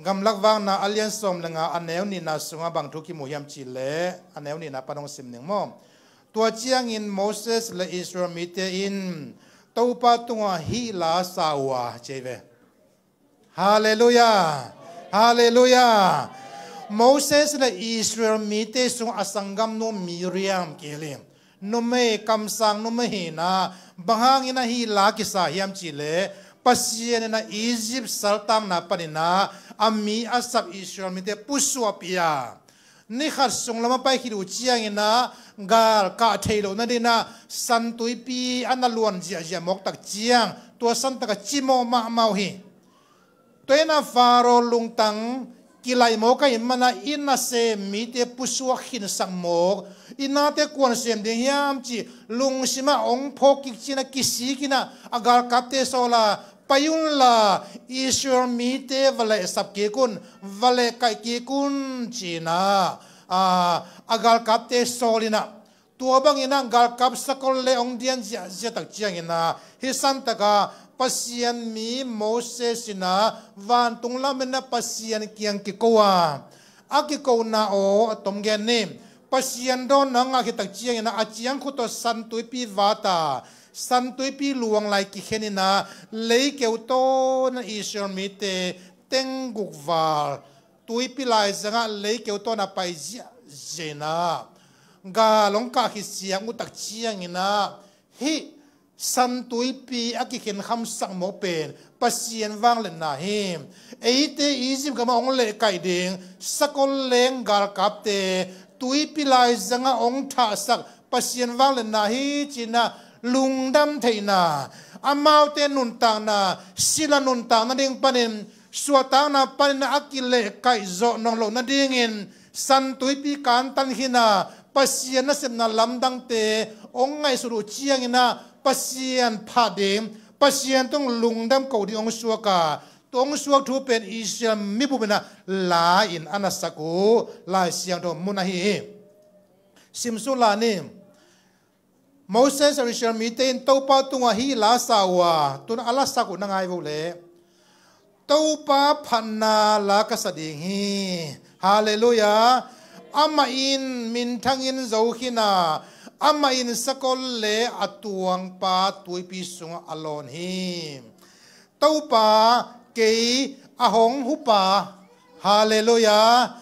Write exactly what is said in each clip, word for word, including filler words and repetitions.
Gamlak Vakna a lian sawm le nga a neu nihna sungah bang thu kimu hiam cih leh, a neu nihna pan hong sim ning maw. Tua ciangin Moses le Israel mite in Topa tungah hih la sa uh a, ci hi ve. Halleluiah. Halleluiah. Moses le Israel mite sungah a sanggamnu Miriam kihi hi. Numei, kamsang numei hi-in ah, bang hangin ah hih la kisa hiam cih leh, Pasian in ah Egypt saltanna panin ah a mi a sap Israel mite pusuahpih a, ni khat sung lam a pai khit uh ciangin ah, galkah theih loh nadingin ah San Tuipi a na luan ziahziah mawk tak ciang, tua santak ah cimawh mahmah uh hi. Tua in ah Faro lungtang kilaih mawk ahih manin ah, i nasem mite pusuak khinsak mawk, i nate kua'n sem ding hiam cih lungsim ah hong phawk kik ciangin ah, kisik in ah a galkapte sawl a, pai unla, Israel mite va lehsap kik un, va lehkaih kik un, ci-in ah, a, a galkapte sawl in ah, tua bangin ah galkap sakol le hong dian ziahziah tak ciangin ah, hih santak ah Pasian mi Moses in ah vantung lam in ah Pasian kiang kiko a, a kikona aw a tom gen ni. Pasian dawnna ngah khit tak ciangin ah, a ciangkhut tawh San Tuipi vat a, San Tuipi luang lai kikhen in ah, leikeu tawn ah Israel mite tengguk val tuipi laizang ah leikeu tawn ah pai ziahziah in ah, gal hong kah khit siang uh tak ciangin ah, hih San Tuipi a kikhen khamsak mawk pen Pasian vangliatna hi. Eite Egypt gam ah hong lehkaih ding sakol leng galkapte, tuipi laizang ah hong thahsak Pasian vangliatna hi, ci-in ah lungdam theihna, amaute nuntakna, sila nuntakna ding panin, suahtakna panin ah a kilehkaih zawh nawn loh nadingin, San Tuipi kantan khin a, Pasian nasepna lamdangte hong ngaihsut uh ciangin ah, Pasian phat ding, Pasian tung lungdam ko ding hong suak a, tua hong suak thu pen Israel mibup in ah la-in a na sak uh Lai Siangtho mun ahi hi. Simsuk la ni. Moses le Israel mite in Topa tungah hih la sa uh a, tu-in a la sak uh na ngai vo leh, Topa phatna la ka sa ding hi. Halleluiah. Amah in minthangin zo khin a, amah in sakol le a tuangpa tuipi sungah a lawn hi. Topa, kei a hong hupa. Halleluiah.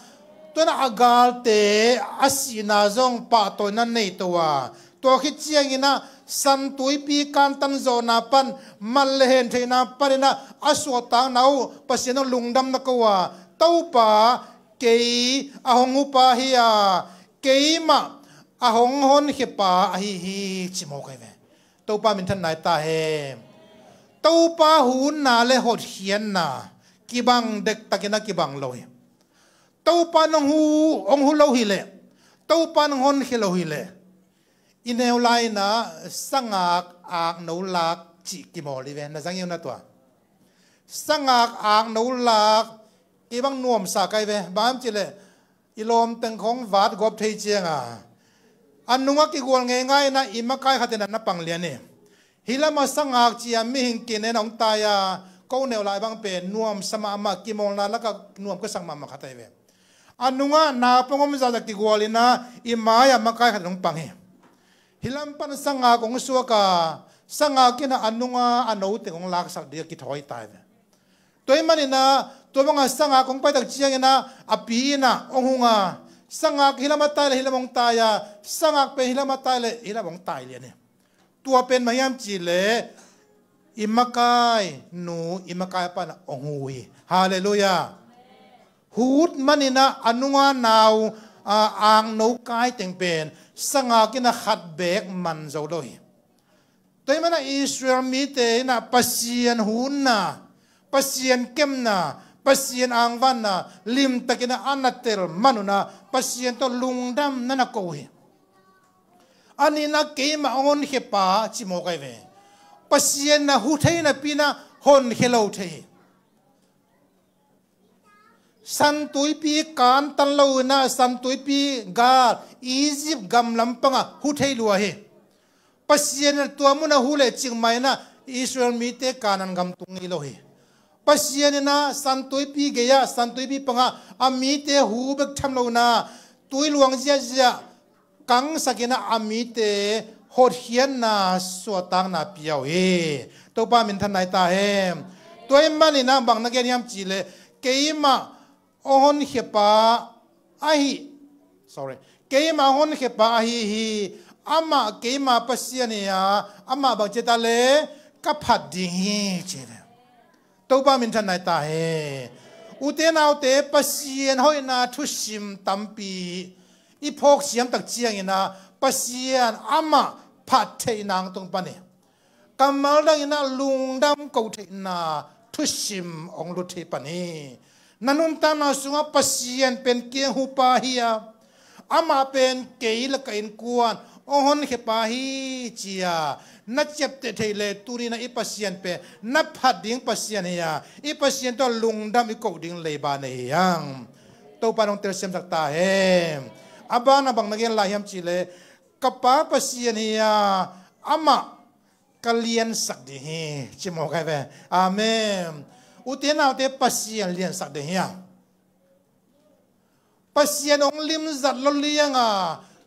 Tu-in ah a galte a sihna zong pahtawina nei to a, tua khit ciangin ah San Tuipi kantan zawhna pan, mat le hen theihna panin ah a suahtakna uh Pasian hong lungdam na ko a, Topa, kei a hong hupa hi a, keimah a hong honkhia pa ahi hi, ci mawk hi ve. Topa minthanna hi ta hen. Topa huhna le hotkhiatna kibang dektakin a kibang lo hi. Topa in hong hu, hong hu lo hi leh, Topa in hong honkhia lo hi leh, i neu lai-in ah sangak akno lak cih kimawl hi ve. Na zang hi uh na tua. Sangak akno lak kei bang nuamsa ka hi ve. Bang hiam cih leh, i lawmteng khawng vat gawp thei ciang a, a nungah kigual ngeingai-in ah i makai khat in ah na pang lian hi. Hih lamah sangak ci-a mihing kinen hong tai a, ko neu lai bang pen nuamsa mahmah, kimawlna lakah nuam ka sak mahmah khat ahi ve. A nungah naupang om zahzah kigualin ah i mai-ah makai khat in hong pang hi. Hih lam pan sangak hong suak a, sangak in ah a nungah a no teng hong laksak ding a kithawi ta hi ve. Tua ahih manin ah, tua bangah sangak hong pai tak ciangin ah, a pi in ah hong hung a, sangak hih lam a tai leh hih lam hong tai a, sangak pen hih lam a tai leh hih lam hong tai lian hi. Tua pen bang hiam cih leh, i makai nu, i makai pa in ah hong hu hi. Halleluiah. Hut manin ah a nungah nau, a, akno kai teng pen sangak in ah khat beek man zo lo hi. Tua ahih manin ah Israel mite in ah Pasian huhna, Pasian kemna, Pasian angvanna limtakin ah a na tel man un ah Pasian tawh lungdam na na ko uh hi. A nihna, keimah hong honkhia pa ci mawk ahi ve. Pasian in ah hu thei napi-in ah honkhia lo thei hi. San Tuipi kantan lo-in ah, San Tuipi gal, Egypt gam lam pangah hu thei lua hi. Pasian in tua munah hu leh cikmah in ah Israel mite Kanaan gam tung ngei lo hi. Pasian in ah Santuipi gei-ah, Santuipi pangah a mite hu bek tham lo in ah, tui luang ziahziah kangsak in ah a mite hotkhiatna, suahtakna pia uh hi. Topa minthanna hi ta hen. Tua ahih manin ah bang na gen hiam cih leh, keimah hong honkhiapa ahi, sorry, keimah hong honkhiapa ahi hi. Amah keima Pasian hi a, amah bang ci ta leh, ka phat ding hi, ci hi. Topa minthanna hi ta hen. Ute naute, Pasian hoihna thusim tampi i phawk siam tak ciangin ah, Pasian amah phat theihna hong tung pan hi. Kammal dangin ah lungdam ko theihna thusim hong lut thei pan hi. Na nuntakna sungah Pasian pen kei hupa hi a, amah pen kei leh ka innkuan hong honkhiapa hi, ci-a na ciapteh theih leh, tuni-in ah i Pasian pen na phat ding Pasian hi a, i Pasian tawh lungdam i koh ding leiba nei hi hang. Topa in hong telsiamsak ta hen. A banah bang na gen lai hiam cih leh, ka pa Pasian hi a, amah ka liansak ding hi, ci mawk hi ve. Amen. Ute naute, Pasian liansak ding hi a, Pasian hong limzat lo liang a,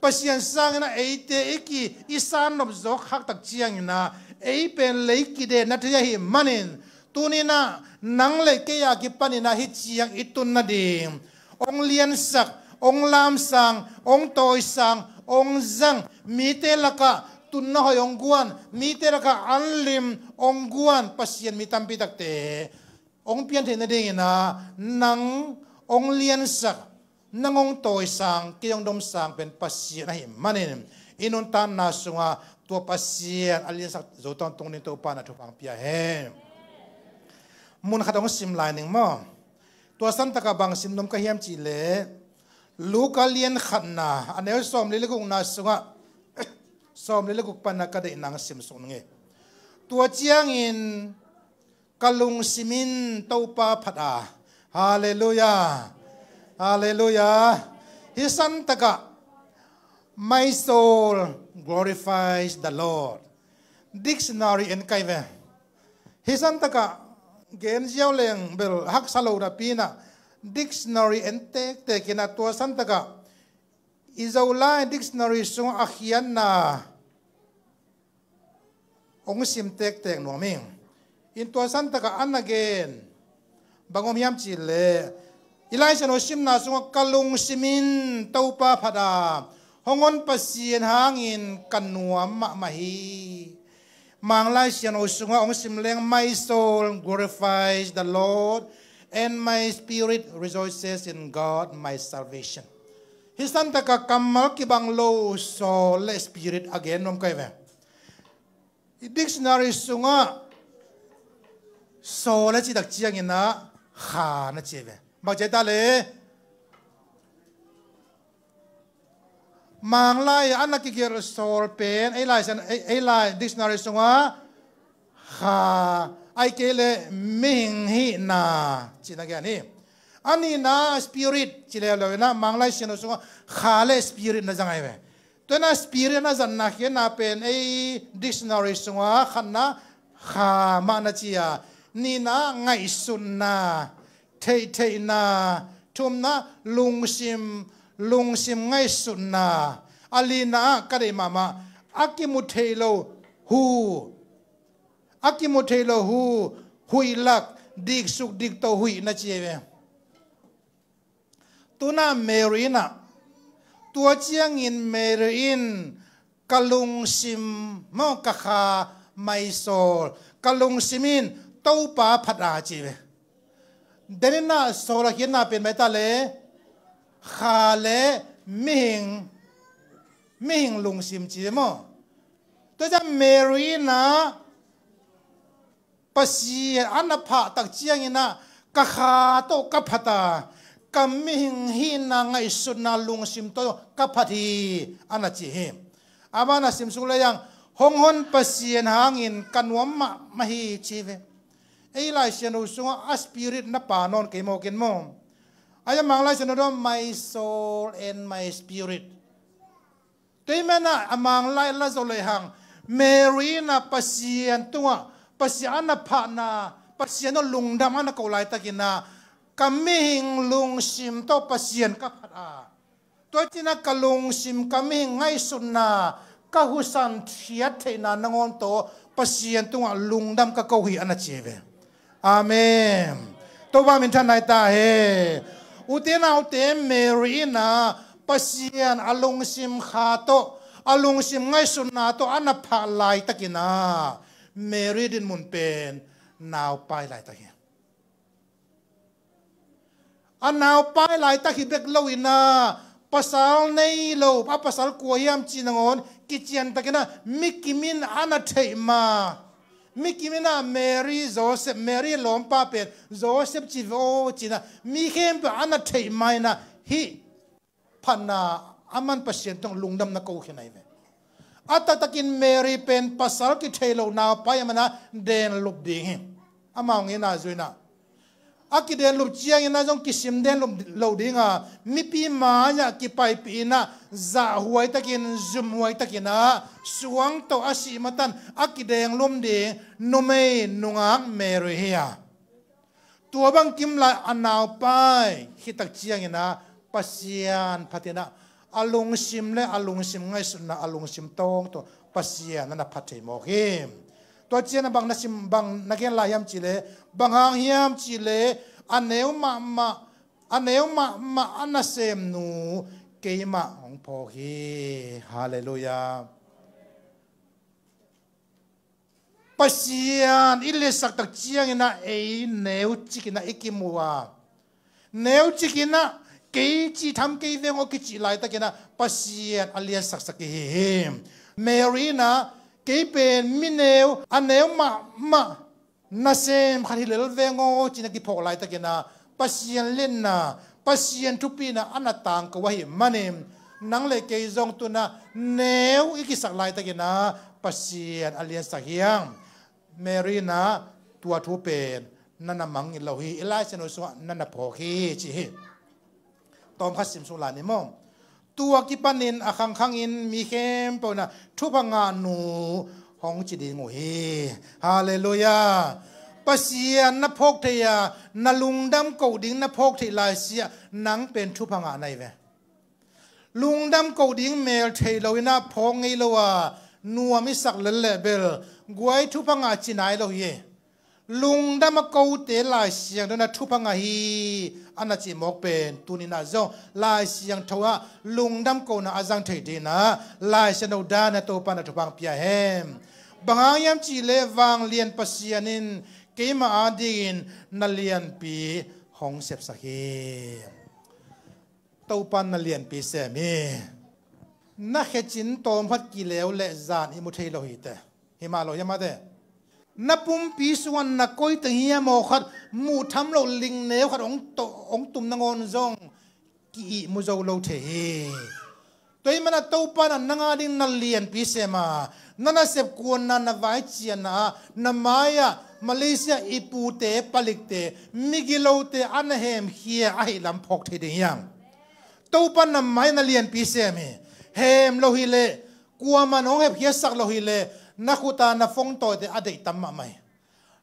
Pasian sangin ah eite i ki, i san nop zawk khak tak ciangin ah, ei pen lei kidetna thei ahih manin, tuni-in ah nang leh kei a kipanin ah hih ciang i tun nading, hong liansak, hong lamsang, hong tawisang, hong zang, mite lakah tunna hoih hong guan, mite lakah an lim hong guan Pasian mi tampi takte hong pian theih nadingin ah, nang hong liansak, nang hong tawisang, kei hong domsang pen Pasian ahih manin, i nuntakna sungah tua Pasian a liansak zo tawntung dingin Topa in ah thupha hong pia hen. Mun khat hong sim lai ning maw. Tua santakah bang sim nuam ka hiam cih leh, Luka lian khatna, a neu sawmli leh gukna sungah, sawmli leh guk panah ka deihna hong sim suk ning ei. Tua ciangin ka lungsim in Topa phat a. Halleluiah. Halleluiah. Hih santakah, "My soul glorifies the Lord." Dictionary en ka hi ve. Hih santakah gen ziau leng bel haksa lo napi-in ah, dictionary en tektek in ah, tua santakah i Zolai dictionary sungah a khiatna hong sim tektek nuam ing. In tua santakah a na gen bang om hiam cih leh, i Lai Siangtho simna sungah, "Ka lungsim in Topa phat a, hong hon Pasian hangin ka nuam mahmah hi." Mang Lai Siangtho sungah hong sim leng, "My soul glorifies the Lord, and my spirit rejoices in God, my salvation." Hih santakah kammal kibang lo soul leh spirit a gen nuam ka hi ve. I dictionary sungah soul a cih tak ciangin ah kha na ci hi ve. Bang ci ta leh, Manglai a na kigelh soul pen, ei Lai Siang, ei, ei Lai dictionary sungah kha, ahih kei leh mihing hihna cihna gen hi. A nihna spirit ci leuleu in ah, Manglai Siangtho sungah kha leh spirit na zang hi ve. Tua in ah spirit a na zatna khiatna pen ei dictionary sungah khatna kha mah na ci a, nihna ngaihsutna, theihtheihna, thumna lungsim, lungsim ngaihsutna, a lina ah ka deih mahmah, a kimu thei lo hu, a kimu thei lo hu, huih lak, diksuk dikto huih na ci hi ve. Tu-in ah Mary in ah, tua ciangin Mary in, "Ka lungsim maw, ka kha, my soul, ka lungsim in Topa phat a," ci hi ve. Den in ah soul a khiatna pen bang hi ta leh, kha leh mihing, mihing lungsim ci hi ve maw. Tua ciang Mary in ah Pasian a na phah tak ciangin ah, "Ka kha tawh ka phat a, ka mihing hihna ngaihsutna lungsim tawh ka phat hi," a na ci hi. A banah sim suk lehang, "Hong hon Pasian hangin ka nuam mahmah hi," ci hi ve. Ei Lai Siangtho sungah a spirit na pha nawn kei mawk in maw. Ahi zongin Manglai Siangtho ah, "My soul and my spirit." Tua ahih manin ah, a Manglai la zo lehang, Mary in ah Pasian tungah, Pasian a na phahna, Pasian tawh lungdam a na ko laitakin ah, ka mihing lungsim tawh Pasian ka phat a, tua ciangin ah ka lungsim, ka mihing ngaihsutna, ka husan thiat theihna nangawn tawh Pasian tungah lungdam ka ko hi, a na ci ve. Amen. Topa minthanna hi ta hen. Ute naute, Mary in ah Pasian a lungsim kha tawh, a lungsim ngaihsutna tawh a na phah laitakin ah, Mary dinmun pen naupai laitak hi. A naupai laitak hi bek loin ah, pasal nei lo, a pasal kua hiam cih nangawn kiciantakin ah, mi kim in a na theih ma. Mi kim in ah Mary, Joseph, Mary lawmpa pen Joseph ci ve aw ci-in ah, mi khempeuh a na theih ma in ah, hih phatna, aman Pasian tungah lungdam na ko khin ahi ve. A taktakin Mary pen pasal kithei lo naupai a man ah denlup ding hi. Amau ngeina zui-in ah, a kidenlup ciangin ah zong kisim denlup lo ding a, mipi mai-ah kipaipih in ah, zahhuai takin, zumhuai takin ah, suang tawh a sih matan a kidenlup ding numei nungak Mary hi a. Tua bang kim lai a naupai khit tak ciangin ah, Pasian phat in ah, a lungsim le a lungsim ngaihsutna, a lungsim tawng tawh Pasian a na phat thei mawk hi. Tua ciangin ah bang na sim, bang na gen lai hiam cih leh, bang hang hiam cih leh, a neu mahmah, a neu mahmah a nasemnu keimah hong phawk hi. Halleluiah. Pasian i liatsak tak ciangin ah ei neu cikin ah i kimu a, neu cikin ah kei cih tham kei veng aw kicih laitakin ah Pasian a liatsaksak i hi hi. Mary in ah kei pen mi neu, a neu mahmah, nasem khat hi lel veng aw ci-in a kiphawk laitakin ah Pasian liatna, Pasian thupina a na tangko ahih manin, nang le kei zong tu-in ah neu i kisak laitakin ah Pasian a liatsak hi hang. Mary in ah tua thu pen na na mangngilh lo hi, i Lai Siangtho sungah na na phawk hi ci hi. Tawmkhat sim suk lai ni maw. Tua kipanin a khangkhangin mi khempeuh in ah thupha ngahnu hong ci ding uh hi. Halleluiah. Pasian na phawk thei a, na lungdam ko ding na phawk theih laisiah nang pen thupha ngah na hi ve. Lungdam ko ding mel thei lo in ah phawk ngei lo a, nuam i sak lel leh bel guai thupha ngah ci nai lo hi. Lungdam a kote Lai Siangtho in ah thupha ngah hi, a na cih mawk pen tuni-in ah zong Lai Siangtho ah lungdam kona a zang thei dingin ah Lai Siangtho dan a Topa in ah thupha hong pia hen. Bang hang hiam cih leh vanglian Pasian in keimah adingin na lianpi hong sepsak hi. Topa in na lianpi sem hi. Na khecin tawmkhat kileu leh zan i mu thei lo hi teh. Hi mah lo hiam a teh. Na pumpi sungah na koi teng hiam aw khat muh tham loh lingneu khat hong to-, hong tum nangawn zong ki-ihmu zo lo thei hi. Tua ahih manin ah Topa in ah nang ading na lianpi sem a, na nasep kuanna, na vaicianna ah, na mai-ah Malaysia i pute, palikte, migilote a na hemkhia ahih lam phawk thei ding hi hang. Topa in na mai-ah na lianpi sem hi. Hem lo hi leh, kuamah in hong hepkhiasak lo hi leh, na khut a na phone tawite a deih tam mahmah hi.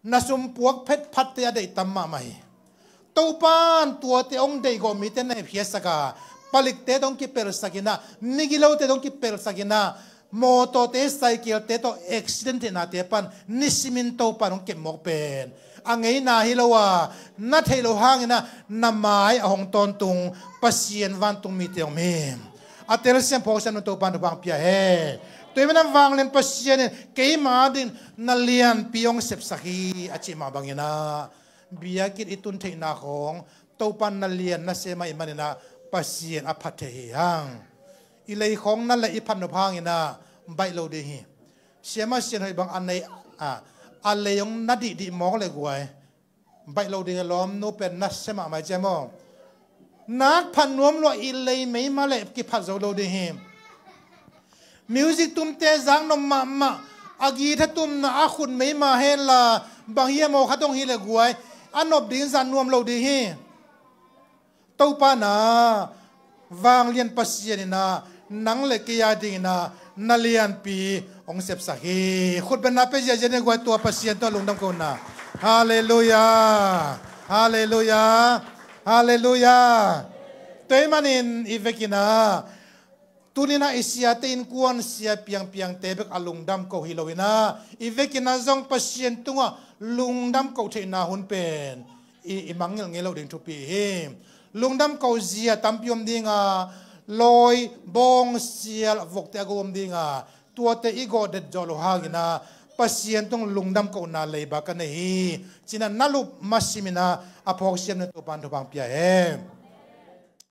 Na sumpuak phetphatte a deih tam mahmah hi. Topa in tuate hong deihgawh mite na hepkhiasak a, palikte tawh hong kipelhsak in ah, migilote tawh hong kipelhsak in ah, mawtawte, cycle-te tawh accident theihnate pan nisimin Topa in hong kepmawk pen a ngeina hi lo a, na theih loh hangin ah na mai a hong tawntung Pasian vantung mite om hi. A telsiam phawksiam nung Topa in thupha hong pia hen. Tua ahih manin ah vanglian Pasian in keimah adingin na lianpi hong sepsak hi a cih mah bangin ah, biakinn i tun theihna khawng Topa in na lian na sem ahih manin ah Pasian a phat thei hi hang. I lei khawng na lei i phat nop hangin ah baih lo ding hi. Siamah Sian Hoih bang a nei, a, a lei hong na dihdih mawk leh guai, baih lo ding hi. Lawmnu pen nasia mahmah hi cia maw. Nak phat nuam lua, i lei meima leh kiphat zo lo ding hi. Music tumte zak nop mahmah, a guitar tumna a khut meima henla, bang hiam aw khat hong hi leh guai, a nop ding zah nuam lo ding hi. Topa in ah, vanglian Pasian in ah, nang leh kei adingin ah na lianpi hong sepsak hi. Khut bengna pia ziahziah ni guai, tua Pasian tungah lungdam kona. Halleluiah. Halleluiah. Halleluiah. Tua ahih manin i vekin ah, tuni-in ah i siate innkuan sia piangpiangte bek a lungdam koh hi lo-in ah, i vekin ah zong Pasian tungah lungdam koh theihna hun pen i, i mangngilh ngei loh ding thupi hi. Lungdam koh zia tampi om ding a, lawi, bawng, sial, vokte a go om ding a, tuate i gawh det zawh loh hangin ah Pasian tung lungdam kohna leiba ka nei hi, ci-in ah na lup masimin ah a phawk siam dingin Topa'n thupha hong pia hen.